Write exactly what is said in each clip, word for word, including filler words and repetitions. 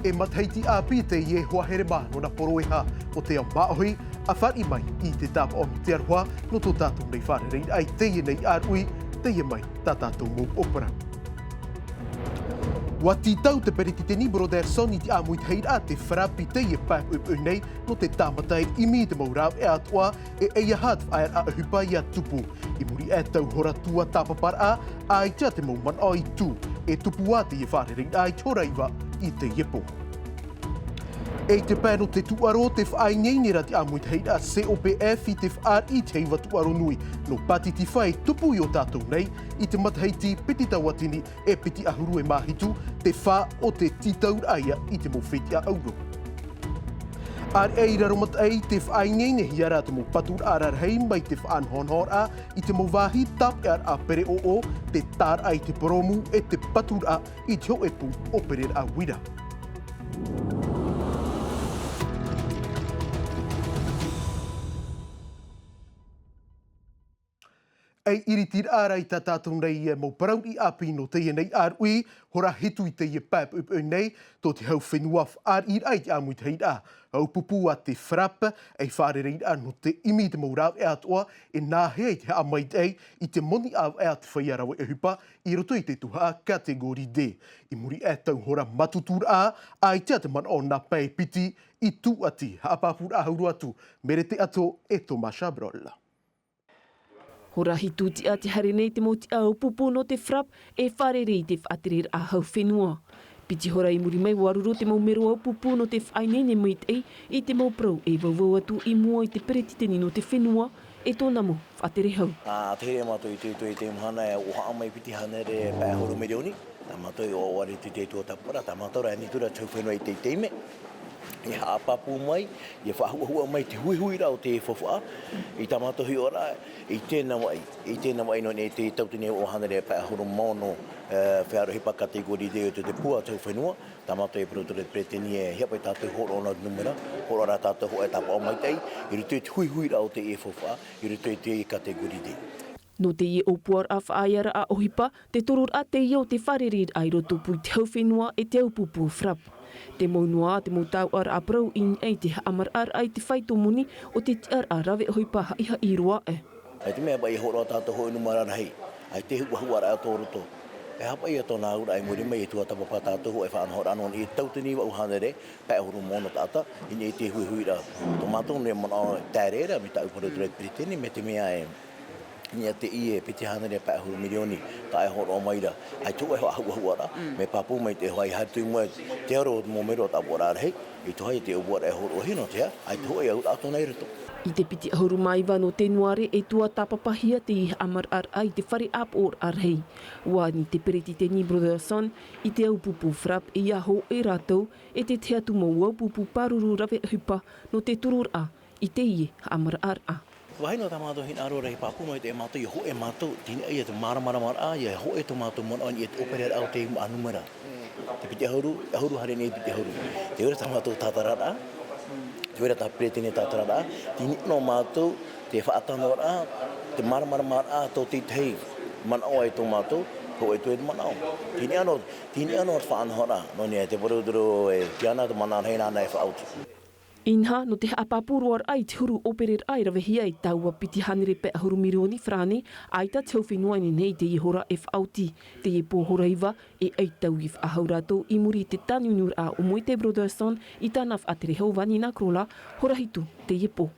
E matahiti ʻāpī teie hoa here mā nō nā poroʻi o te ao māʻohi, ʻa fāriʻi mai i te tāpaʻo nō te aroha nō tō tātou nei fārereiraʻa i teie nei ʻāruʻi, teie mai tā tātou mau ʻōpara. ʻUa tītau te peretiteni Brotherson i te ʻāmuitahiraʻa te farapi teie paepoʻipoʻi nei nō te tāmata e ʻimi i te mau rāveʻa atoʻa e ʻeiaha te faʻaearaʻa ʻohipa ia tupu. I muri aʻe tau hora tuatāpaparaʻa, ʻaita te mau manaʻo i tū, e tupu ā teie fārereiraʻa i te hora iva i teie pō. E i te pae nō te tūʻaro, te faʻaineineraʻa te ʻāmuitahiraʻa C O P F i te fāriʻi i te heiva tūʻaro nui nō Pātitifā e tupu i ō tātou nei i te matahiti piti tauatini e piti ʻahuru e mā hitu, te fā o te tītauraʻa ia i te mau fetiʻa ʻauro. ʻĀreʻa i Raromataʻi, te faʻaineinehia rā te mau paturaʻa rarahi mai te faʻanahonahoraʻa i te mau vāhi tāpeʻaraʻa pereʻoʻo, te tāraʻa i te poromu e te paturaʻa i te hōʻē pū ʻōpereraʻa uira. Ei iritiraʻa rā i tā tātou nei mau parau ʻāpī nō teie nei ʻāruʻi, hora hitu i teie paepoʻipoʻi nei, tō te hau fenua fāriʻiraʻa i te ʻāmuitahiraʻa ʻaupupū a te FRAPP, ei fārereiraʻa nō te ʻimi i te mau rāveʻa atoʻa e nāhea i te haʻamaitaʻi i te moni ʻāvaʻe a te feiā rave ʻohipa i roto i te tuhaʻa catégorie D. I muri aʻe tau hora mātutururaʻa, ʻaita te manaʻo nā pae piti i tūʻati, haʻapāpūraʻa hau roa atu, Merete Ato e Thomas Chabrol. Hora hitu tiʻa te haere nei te mau tiʻa ʻaupupū nō te FRAPP e fārerei i te faʻatereraʻa hau fenua. Piti hora i muri mai ʻua ruru te mau mero ʻaupupū nō te faʻaineine maitaʻi i te mau parau e vauvau atu i mua i te peretiteni nō te fenua e tōna mau faʻatere hau. Ā, te here mātou i te, i te, i te mahana e ʻoaʻoa mai piti hānere pae ʻahuru mirioni. Tā mātou i ʻoaʻoa i te, te tuatāpaparaʻa, tā mātou rā e nituraʻa te hau fenua i te, i te ʻimi. E haʻapāpū mai, e faʻahuʻahuʻa mai te huihuiraʻa o te faufaʻa, i tā mātou hiʻoraʻa, i tēnā maʻi, i tēnā maʻi nō nei te tauatini e vaʻu hānere pae ʻahuru mā ono, e, feiā rave ʻohipa catégorie D o te, te pū a te hau fenua, tā mātou e parau atu ra te peretiteni e hiaʻai tātou hōroʻa nā numera, hōroʻa rā tātou hōʻē tāpaʻo maitaʻi, i roto i te huihuiraʻa o te faufaʻa, i roto i te catégorie D. Nō teie ʻōpuaraʻa faʻaearaʻa ʻohipa, te toruraʻa teie o te fārereiraʻa i rotopū i te hau fenua e te ʻaupupū FRAPP. Te mau noa, te mau tauʻaraʻa parau i niʻa i te haʻamaraʻaraʻa i te faito moni o te tiʻaraʻa rave ʻohipa haʻihaʻi roa aʻe. ʻAita e mea paʻi e hōroʻa tātou hōʻē numera rahi, ʻaita e huʻahuʻaraʻa tō roto. E haʻapaʻo ia tōna auraʻa i muri mai e tuatāpapa tātou hōʻē faʻanahoraʻa nō niʻa i te tauatini e vaʻu hānere, pae ʻahuru mā ono taʻata, i niʻa i te huihuiraʻa. Tō mātou nei manaʻo e taere ra, mai tāʻu parau atu ra te peretiteni, mai te mea e, i niʻa i teie piti hānere pae ʻahuru mirioni, tā e hōroʻa mai ra, ʻaita hōʻē faʻahuʻahuʻaraʻa, mea pāpū mai te hoʻi haere atu i mua, te aro o te mau mero tāpaʻo rarahi, i te hoʻi te ʻōpuaraʻa e hōroʻahia nō te aha, ʻaita hōʻē auraʻa tōna i roto. I te piti ʻahuru mā iva nō Tenuare e tuatāpapahia te haʻamaraʻaraʻa i te fare ʻāpoʻoraʻa rahi. ʻUa ani te peretiteni Brotherson i te ʻaupupū FRAPP e ia hōʻē rātou e te tahi atu mau ʻaupupū pāruru rave ʻohipa nō te toruraʻa i teie haʻamaraʻaraʻa. Vāhi nō tā mātou hinaʻaro rahi pāpū mai te mātou, ʻia hōʻē mātou, teie nei te māramaramaraʻa, ʻia hōʻē tō mātou manaʻo i niʻa i te ʻōpereraʻa o te mau numera. Te piti ʻahuru, ʻahuru haere nei piti ʻahuru. Te vai ra tā mātou tātararaʻa, te vai ra tā peretiteni tātararaʻa, teie nei nō mātou, te faʻatanoraʻa, te māramaramaraʻa, tō te tahi manaʻo ai tō mātou, hōʻē atu e te manaʻo. Teie nei nō, teie nei nō te faʻanahoraʻa, nō niʻa i te parau atu ra e Tiana, te manaʻo rahi nāna e faʻaoti. Inaha, nō te haʻapāpū roaraʻa i te huru ʻōpereraʻa e ravehia e taua piti hānere pae ʻahuru mirioni farāne, ʻaita te hau fenua i nehenehe i teie hora e faʻaoti. Teie pō hora iva, e ʻaita tau i faʻahou rātou i muri i te tāniuniuraʻa o Moetai Brotherson i tāna faʻatere hau Vanina Krola, hora hitu teie pō.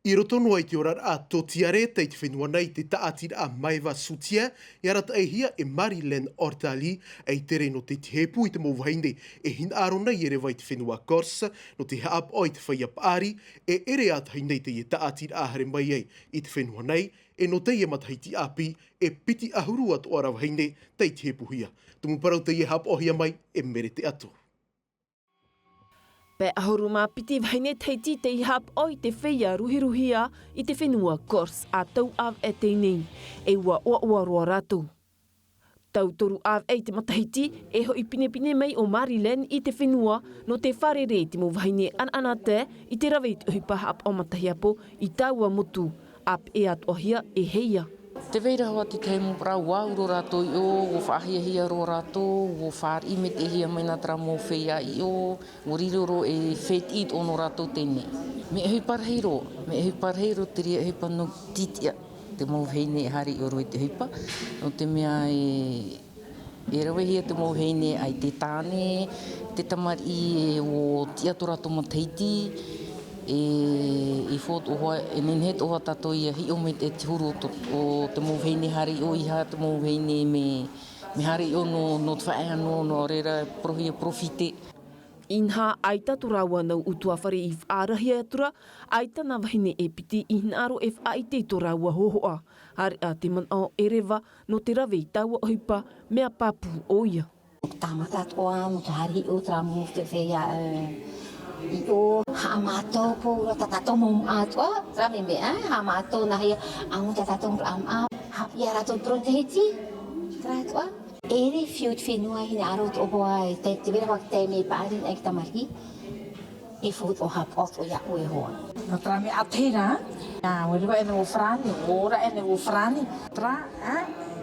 I roto noa i te oraraʻa tōtiare tei te fenua nei te tāʻatiraʻa Maeva Soutien, e arataʻihia e Marie-Hélène Ortali, ei tere nō te tihepu i te mau vahine e hinaʻaro nei e reva i te fenua Corse, nō te haʻapaʻo i te feiā paʻari, e ʻere ā tahi nei teie tāʻatiraʻa haere mai ai i te fenua nei, e nō teie matahiti ʻāpī, e piti ʻahuru atoʻa ra vahine tei tihepuhia. Tumu parau teie haʻapaʻohia mai e Merete Ato. Pae ʻahuru mā piti vahine Tahiti tei haʻapaʻo i te feiā ruhiruhia i te fenua Corse ʻa tau ʻāvaʻe teie nei, e ʻua ʻoaʻoa roa rātou. Tau toru ʻāvaʻe i te matahiti, e hoʻi pinepine mai ʻo Marie-Hélène i te fenua, nō te fārerei i te mau vahine ʻanaʻanatae i te rave i te ʻohipa haʻapaʻo matahiapo i taua motu, ʻa peʻe atoʻahia e Heia. Te vai ra hoʻi te tahi mau parau, ʻua ʻauro rātou i ʻō, ʻua faʻahiahia roa rātou, ʻua fāriʻi maitaʻihia mai nā terā mau feiā i ʻō, ʻua riro roa e fētiʻi tō rātou teie. Mea ʻohipa rahi roa, mea ʻohipa rahi roa te reira ʻohipa nō tītiʻa te mau vahine e haere i ʻō roa i te ʻohipa, nō te mea e, e ravehia te mau vahine ʻaita e tāne, te tamariʻi e ʻua tiʻa tō rātou matahiti, e, e fō tō hoa, e nehenehe tō hoa tātou ia hiʻo mai te, te huru o tō, o te mau vahine haere i ʻō, ʻeiaha te mau vahine mea, mea haere i ʻō nō, nō te faʻaea nō, nō reira, porohia, profite. Inaha, ʻaita tō rāua nau ʻutuāfare i faʻaarahia atu ra, ʻaita nā vahine e piti i hinaʻaro e faʻaʻite i tō rāua hōhoʻa. Haere ā te manaʻo e reva nō te rave i taua ʻohipa, mea pāpū ʻoia. Tāmata atoʻa nō te haere i ʻō terā mau feiā, e, i ʻō, haʻamātau pō, ʻua tā tātou mau māʻa atoʻa, terā mau mea, haʻamātau nā hea, ʻamu tā tātou mau māʻa, haʻapiʻi rātou i te parau matahiti, terā atoʻa. E ʻere fiu te fenua i hinaʻaro tō hoa, e te, te vai ra hoʻi te taime e paʻari nei te tamariʻi. E fō tō haʻapaʻo iāʻu e hoa. Nō terā mea ʻātahi ra, ā, ʻua reva ʻēnei ʻo Farāni, ʻua ora ʻēnei ʻo Farāni. Terā, ā,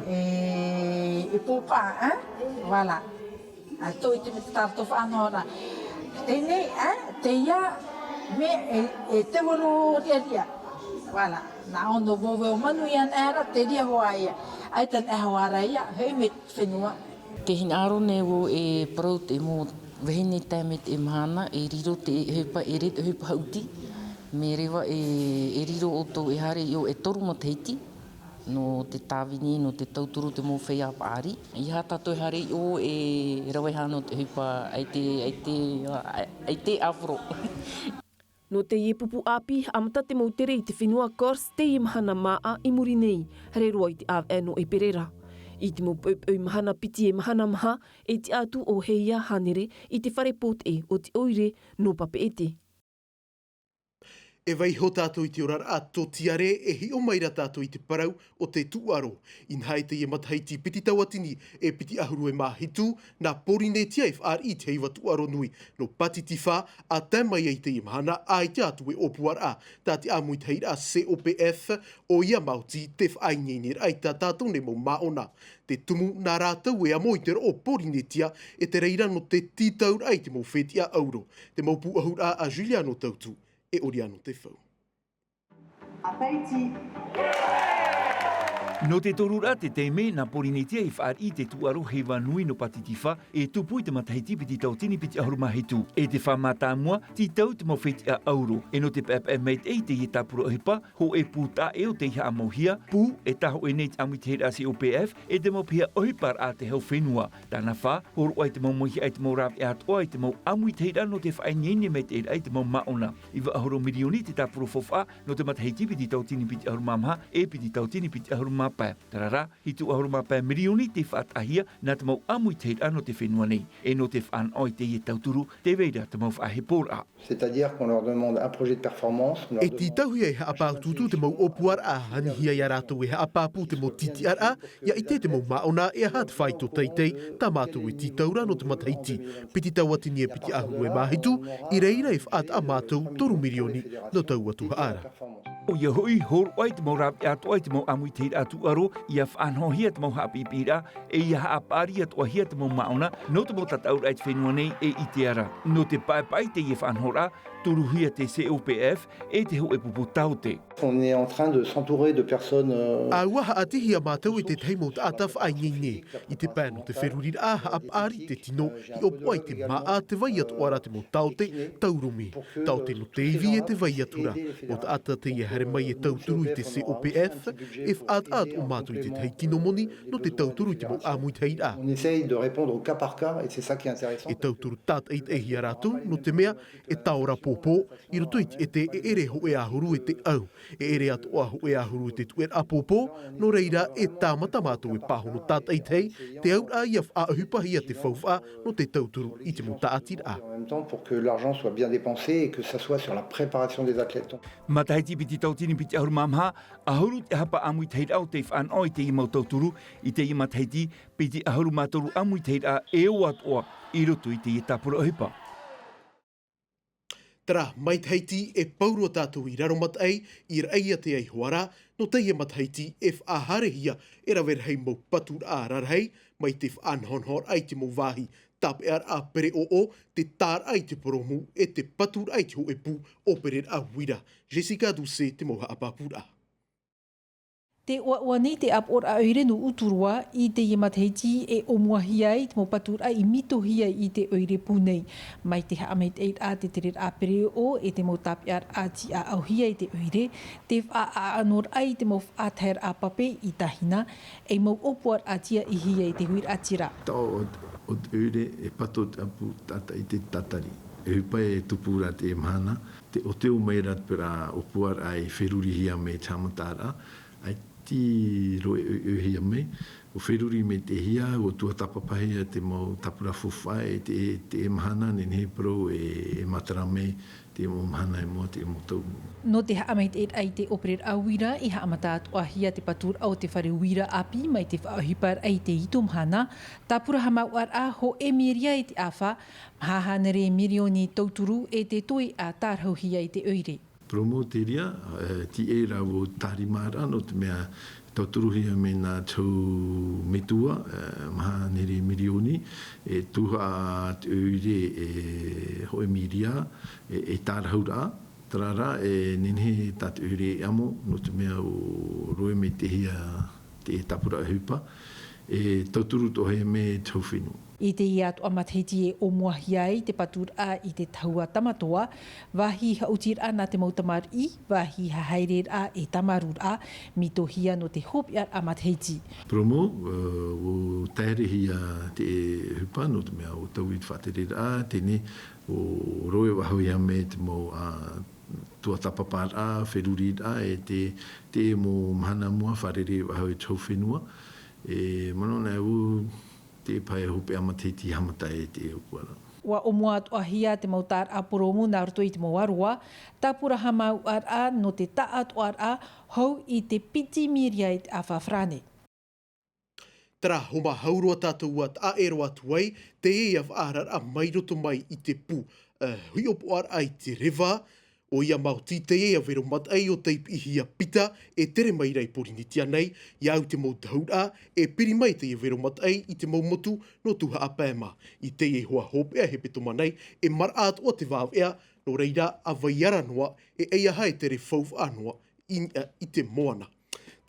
e, e pōpā, ā, voilà. Ā, tō ʻite mai te tā rātou faʻanahoraʻa. Teie, ā, teie, mea, e, e te voro riʻariʻa. Voilà. Nā ʻō nō Voveo Manu iāna ra, te reira hoʻi ia. ʻAita e hoa ra ia, hoʻi mai te fenua. Tē hinaʻaro nei vau e parau te mau vahine i tae mai teie mahana, e riro te ʻohipa, e ʻere te ʻohipa haʻuti. Mea reva e, e riro ʻoutou e haere i ʻō e toru matahiti, nō te tāvini, nō te tauturu te mau feiā paʻari. ʻEiaha tātou e haere i ʻō e rave ā nō te ʻohipa ʻaita, ʻaita, ʻaita ʻāporo. Nō teie pupu ʻāpī, haʻamata te mau tere i te fenua Corse teie mahana māʻa i muri nei, haere roa i te ʻāvaʻe nō ʻEperēra. I te mau poʻipoʻi mahana piti e mahana maha, e tiʻa atu ʻo Heia Hānere i te fare pōteʻe o te ʻoire nō Papeʻete. E vaiiho tātou i te oraraʻa tōtiare, e hiʻo mai ra tātou i te parau o te tūʻaro. Inaha, i teie matahiti piti tauatini e piti ʻahuru e mā hitu, nā Pōrīnetia i fāriʻi i te heiva tūʻaro nui nō Pātitifā, ʻa tae mai ai i teie mahana, ʻaita atu e ʻōpuaraʻa tā te ʻāmuitahiraʻa C O P F, ʻoia maoti te faʻaineineraʻa i tā tātou nei mau māʻona. Te tumu nā rātou e amo i te roʻo Pōrīnetia, e te reira nō te tītauraʻa i te mau fetiʻa ʻauro. Te mau pūʻohuraʻa a Juliano Tautu, e Oriano Tefau. Nō te toruraʻa te taime, nā Pōrīnetia i fāriʻi i te tūʻaro heiva nui nō Pātitifā, e tupu i te matahiti piti tauatini piti ʻahuru mā hitu. E te fā mātāmua, tītau te mau fetiʻa ʻauro. E nō te paepae maitaʻi i teie tāpura ʻohipa, hōʻē pū taʻa ʻē o tei haʻamauhia, pū e tāhōʻē nei te ʻāmuitahiraʻa C O P F, e te mau piha ʻohiparaʻa a te hau fenua. Tāna fā, hōroʻa i te mau mauihaʻa i te mau rāveʻa atoʻa i te mau ʻāmuitahiraʻa nō te faʻaineine maitaʻiraʻa i te mau māʻona. Iva ʻahuru mirioni te tāpura faufaʻa nō te matahiti piti tauatini piti ʻahuru mā maha, e piti tauatini piti ʻahuru mā pae. Terā rā, hitu ʻahuru mā pae mirioni tei faʻataʻahia nā te mau ʻāmuitahiraʻa nō te fenua nei. E nō te faʻanaho i teie tauturu, tē vai ra te mau faʻaheporaʻa. C'est-à-dire qu'on leur demande un projet de performance, on leur E demande tītauhia e haʻapāutuutu te mau ʻōpuaraʻa, anihia ia rātou e haʻapāpū te mau tītiʻaraʻa, ʻia ʻite te mau māʻona e aha te faito teitei tā mātou e tītau ra nō te matahiti piti tauatini e piti ʻahuru e mā hitu, i reira e faʻataʻa mātou toru mirioni nō taua tuhaʻa ra. ʻOia hoʻi, hōroʻa i te mau rāveʻa atoʻa i te mau ʻāmuitahiraʻa tūʻaro, ʻia faʻanahohia te mau haʻapiʻipiʻiraʻa, e ʻia haʻapaʻari atoʻahia te mau māʻona nō te mau tataʻuraʻa i te fenua nei e ʻitea ra. Nō te paepae i teie faʻanahoraʻa, turuhia te C O P F e te hōʻē pupu taote. On est en train de s'entourer de personnes, euh, ʻA ua haʻatihia mātou e te tahi mau taʻata faʻaineine i te pae nō te feruriraʻa, haʻapaʻari te tino i ʻōpuʻa i te māʻa, te vai atoʻa ra te mau taote taurumi, taote nō te ivi e te vai atu ra. Mau taʻata teie e haere mai e tauturu i te C O P F, e faʻataʻa atoʻa mātou i te tahi tino moni nō te tauturu i te mau ʻāmuitahiraʻa. On essaye de répondre au cas par cas et c'est ça qui est intéressant. E tauturu tātaʻitaʻihia rātou, nō te mea, e taora pōpō, i roto i te ʻete e ʻere hōʻē ʻahuru e te ʻau, e ʻere atoʻa hōʻē ʻahuru e te tuʻeraʻa pōpō, nō reira e tāmata mātou e pāhono tātaʻitahi te auraʻa ʻia faʻaʻohipahia te faufaʻa nō te tauturu i te mau tāʻatiraʻa. En même temps, pour que l'argent soit bien dépensé et que ça soit sur la préparation des athlètes. Matahiti piti tauatini piti ʻahuru mā maha, ʻahuru te hapa ʻāmuitahiraʻa o tei faʻanaho i teie mau tauturu, i teie matahiti, piti ʻahuru mā toru ʻāmuitahiraʻa e ō atoʻa i roto i teie tāpura ʻohipa. Terā, mai Tahiti e pau roa tātou i raro mataʻi, i Raʻiātea iho ā, nō teie matahiti e faʻahaerehia e rave rahi mau paturaʻa rarahi, mai te faʻanahonahoraʻa i te mau vāhi tāpeʻaraʻa pereʻoʻo, te tāraʻa i te purōmu, e te paturaʻa i te hōʻē pū ʻōpereraʻa uira. Jessica Doucet te mau haʻapāpūraʻa. Tē ʻoaʻoa nei te ʻāpoʻoraʻa ʻoire nō Uturoa, i teie matahiti e ʻōmuahia ai te mau paturaʻa i mitohia i te ʻoire pū nei. Mai te haʻamaitaʻiraʻa, te tereraʻa pereʻoʻo, e te mau tāpeʻaraʻa tiʻaʻauhia i te ʻoire, te faʻaʻānoraʻa i te mau faʻataeraʻa pape i Tahina, ei mau ʻōpuaraʻa tiaʻihia i te huiraʻatira. Taʻo o, o te ʻoire e pato te ʻapu, taʻata i te tatari. E ʻohipa e tupu ra te mahana, te ʻōteo mai ra te pērā ʻōpuaraʻa i ferurihia mai te haʻamataraʻa, ʻaita i roʻe ʻoiʻoihia mai, ʻua feruri maitaʻihia, ʻua tuatāpapahia te mau tāpura faufaʻa, e te, te mahana, nehenehe parau e, e matara mai, te mau mahana i mua, te mau tau i mua. Nō te haʻamaitaʻiraʻa i te ʻōpereraʻa uira, i haʻamata atoʻahia te paturaʻa o te fare uira ʻāpī mai te faʻaʻohiparaʻa i te ito mahana, tāpura haʻamāuʻaraʻa hōʻē mīria i te ʻāfa, maha hānere mirioni tauturu e te toeʻa tārahuhia i te ʻoire. Purōmu te reira, e, tīaʻi ra ʻua tārimaraʻa, nō te mea tauturuhia mai nā te hau metua, e, maha hānere mirioni, e tuhaʻa te ʻoire e hōʻē mīria, e, e tārahu ra, terā rā, e nehenehe tā te ʻoire e ʻamo, nō te mea ʻua roʻe maitaʻihia te tāpura ʻohipa, e tauturu atoʻahia mai te hau fenua. I teie atoʻa matahiti e ʻōmuahia ai te paturaʻa i te tahua Tamatoa, vāhi haʻutiraʻa nā te mau tamariʻi, vāhi haereraʻa e tāmarūraʻa, mitohia nō te hopeʻaraʻa matahiti. Purōmu, e, ʻua taerehia te ʻohipa, nō te mea ʻua taui te faʻatereraʻa, teie nei, ʻua roʻe faʻahou ia mai te mau, a, tuatāpaparaʻa, feruriraʻa, e te, te mau mahana i mua, fārerei faʻahou i te hau fenua. E, manaʻo nei au, te pae hopeʻa matahiti haʻamata e te ʻōpuaraʻa. ʻUa ʻōmua atoʻahia te mau tāraʻa purōmu nā roto i te mau aroa, tāpura haʻamāuʻaraʻa nō te taʻatoʻaraʻa hou i te piti mīria i te ʻāfa farāne. Terā, hōmā hau roa tātou ʻua taʻa ʻē roa atu ai, teie faʻaararaʻa mai roto mai i te pū, e, hiʻopoʻaraʻa i te reva, ʻoia maoti teie vero mataʻi ʻo tei piʻihia pita e tere mai ra i Pōrīnetia nei, ʻia au te mau tahuraʻa, e piri mai teie vero mataʻi i te mau motu nō Tuhaʻa Pae mā. I teie hoa hopeʻa hepetoma nei, e maraʻa atoʻa te vāveʻa, nō reira, ʻa vai ara noa, e ʻeiaha e tere faufaʻa noa i, i te moana.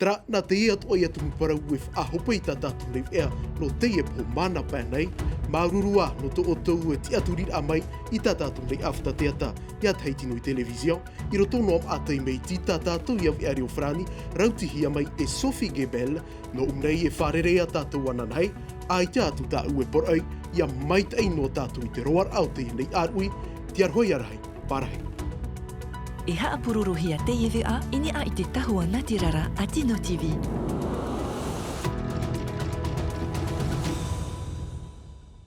Terā, nā teie atoʻa ia tumu parau e faʻahope i tā tātou nei veʻa nō teie pō māna pae nei, māuruuru ā nō tō ʻoutou e tiʻaturiraʻa mai i tā tātou nei ʻāfata teata, ʻia Tahiti Nui Television, i roto noa maʻa taime iti tā tātou ia veʻa reo farāni, rautihia mai e Sophie Gebel, nō ʻō nei e fārerei ā tātou ananahi, ʻaita atu tāʻu e poroʻi, ʻia maitaʻi noa tātou i te roaraʻa o teie nei ʻāruʻi, te aroha ia rahi, pārahi. E haʻapurorohia teie veʻa i niʻa i te tahua natirara a Tino TV.